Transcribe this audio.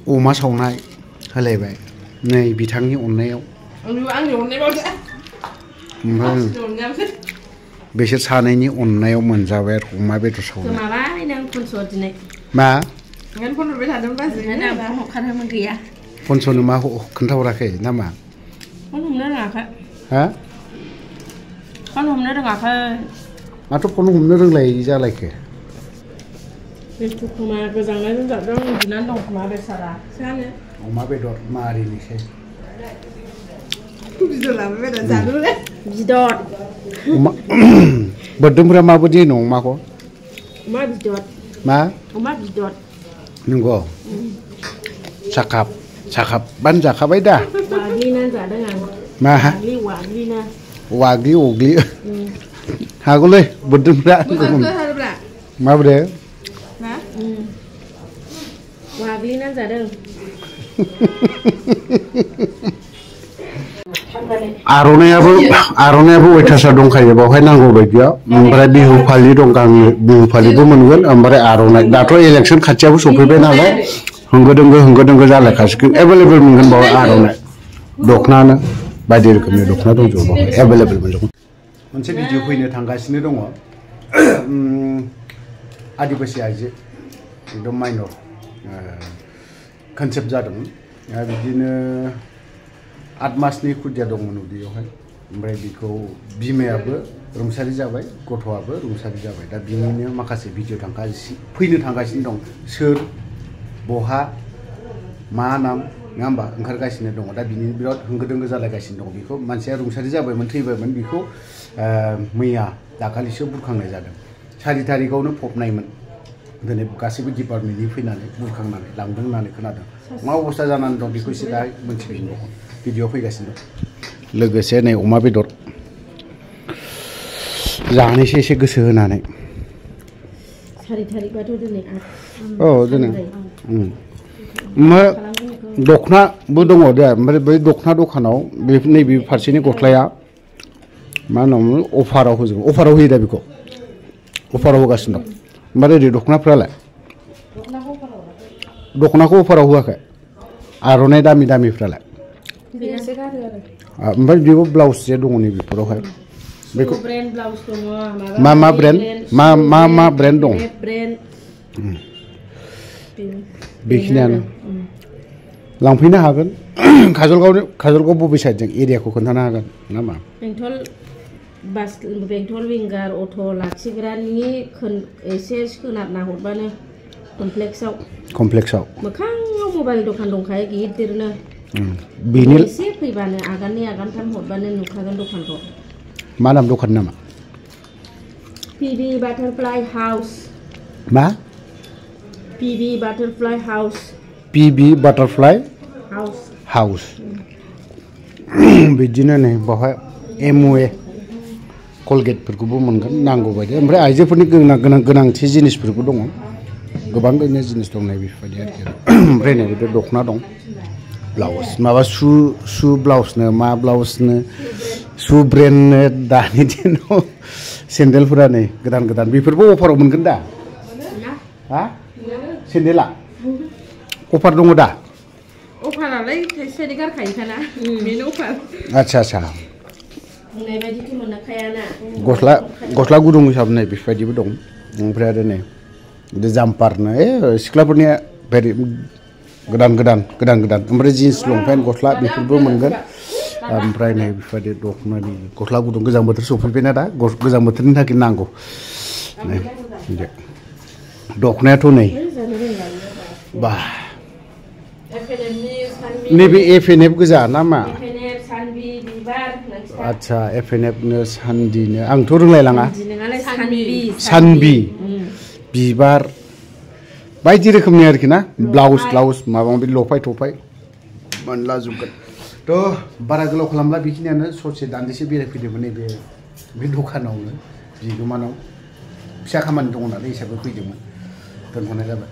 अमा सावनाय होलायबाय नै बिथांनि अननायाव ओमफ्राय बिसोर सानैनि अननायाव मोनजाबाय आरो अमा बेदर सावनाय मा फनस'नो मा खोन्थाहराखै नामा हा फन हमनो रोङाखै माथो फन हमनो रोंलाय जालायखो गोजांनायजों जादों उन्दुनानै दं खोमा बेसारा अमा बेदर मारिनोसै बिदर अमा बोरदोंफोरा माबायदि होनो अमाखौ अमा बिदर मा अमा बिदर नंगौ साखाबबानो जाखाबाय दा वाग्लिनानै जादों आं मा वाग्लि अग्लि हागौलै बोरदोंफ्रा माबोरै वाग्लिनानै जादों आर'नायाबो अयथासार दंखायो बावहाय नांगौ बायदियाव ओमफ्राय बिहु फालि दं गांनै बिहु फालिबो मोनगोन ओमफ्राय आर'नाइ दाथ' इलेक्सन खाथियाबो सफैबाय नालाय होंगो दोंगो जालायखासिगोन एभेलेबेल मोनगोन बावहाय आर'नाइ दखनानो बायदि रोखोमनि दखना दंजोबो बावहाय एभेलेबेल मोनजोबगोन मोनसे भिडिअ फैनो थांगासिनो दङ आदिबासि आइजो एकदम माइनर कनसेप्ट जादोंमोन बिदिनो 8 मासनि खुदिया दंमोन उदैयावहाय ओमफ्राय बिखौ बिमायाबो रुंसारि जाबाय गथ'आबो रुंसारि जाबाय दा बिनिनो माखासे भिडिअ फैनो थांगासिनो दं सोर बहा मा नाम नङा होमबा ओंखारगासिनो दङ दा बिनि बिराद होंगो दोंगो जालायगासिनो दं बेखौ मानसिया रुंसारि जाबायमोन थैबायमोन बेखौ मैया दाखालिसो बुरखांनाय जादों 4 तारिखआवनो फबनायमोन दिनै गासैबो डिपार्टमेन्टनि फैनानै बुरखांनानै लांदों होननानै खोनादों मा अबस्था जानानै दं बेखौ एसे दा मोनथिफिननो दङ भिडिअ फैगासिनो दं लोगोसे नै अमा बेदर जानोसै एसे गोसो होनानै 4 तारिखबाथ' दिनै औ दिनै ओमफ्राय दखनाबो दङ दे ओमफ्राय बै दखना दखानाव नैबे फारसेनि गस्लाया मा होनोमोन अफाराव होयो दा बेखौ अफाराव होगासिनो दं ओमफ्राय ओरै दखनाफ्रालाय दखनाखौ अफाराव होआखै आर'नाइ दामिफ्रालाय ओमफ्राय बेबो ब्लाउस जे दङ नै बेफोरावहाय बेखौ मा ब्रेन्ड मा ब्रेन्ड दं बेखिनियानो लांफैनो हागोन काजलगाव बबे साइडजों एरियाखौ खोन्थानो हागोन नामा बेंटल विंगार अट' लाखिग्रानि एसे सोनाबना हरबानो कमप्लेक्सआव मोखाङाव मबाइल दखान दंखायो गिदिरनो बेनि एसे फैबानो आगाननै आगानथाम हरबानो नुखागोन दखानखौ मा नाम दखान नामा पिबि बाटारफ्लाइ हाउस मा पिबि बाटारफ्लाइ हाउस पिबि बाटारफ्लाइ हाउस बिदिनो नै बावहाय एमवे कलगेटफोरखौबो मोनगोन नांगौ बायदि ओमफ्राय आइजोफोरनि गोनांथि जिनिसफोरबो दङ गोबां ओरैनो जिनिस दं नै बेफोरबायदि आरोखि ओमफ्राय नै बिदि दखना दं ब्लाउस माबा सु ब्लाउसनो मा ब्लाउसनो सु ब्रेन्डनो दानि दिनाव सेन्देलफोरा नै गोदान बेफोरबो अफाराव मोनगोन दा हा सेन्देला अफार दङ दा अफारालाय थाइसे गारखायोखाना बेनो अफार आच्छा बुंनाय बायदिथ' मोनखायाना गस्ला गुदुं हिसाबै नै बेफोरबायदिबो दं ओमफ्राय आरो नै जाम्पारनो सिख्लाफोरनिया भेरि गोदान ओमफ्राय जिन्स लंपेन्ट गस्ला बेफोरबो मोनगोन ओमफ्राय नै बेफोरबायदि दखनानि गस्ला गुदुं गोजां बोथोर सफैबायना दा गोजां बोथोरनि थाखाय नांगौ नै दखनायाथ' नै बा नैबे एफएनएफ गोजा ना मा आच्छा एफएनएफनो सान्दिनो आंथ' रोंलायलाङा सानबि बिबार बायदि रोखोमनि आरोखि ना ब्लाउस माबा माबि लफाय थफाय मोनलाजोबगोन थ' बारा गोलाव खालामला बेखिनियानो ससे दान्दिसे बेरायफैदोंमोन नैबे बे दखानावनो बिगोमानाव फिसा खामानि दङ नालाय हिसाबै फैदोंमोन दोनथ'नाय जाबाय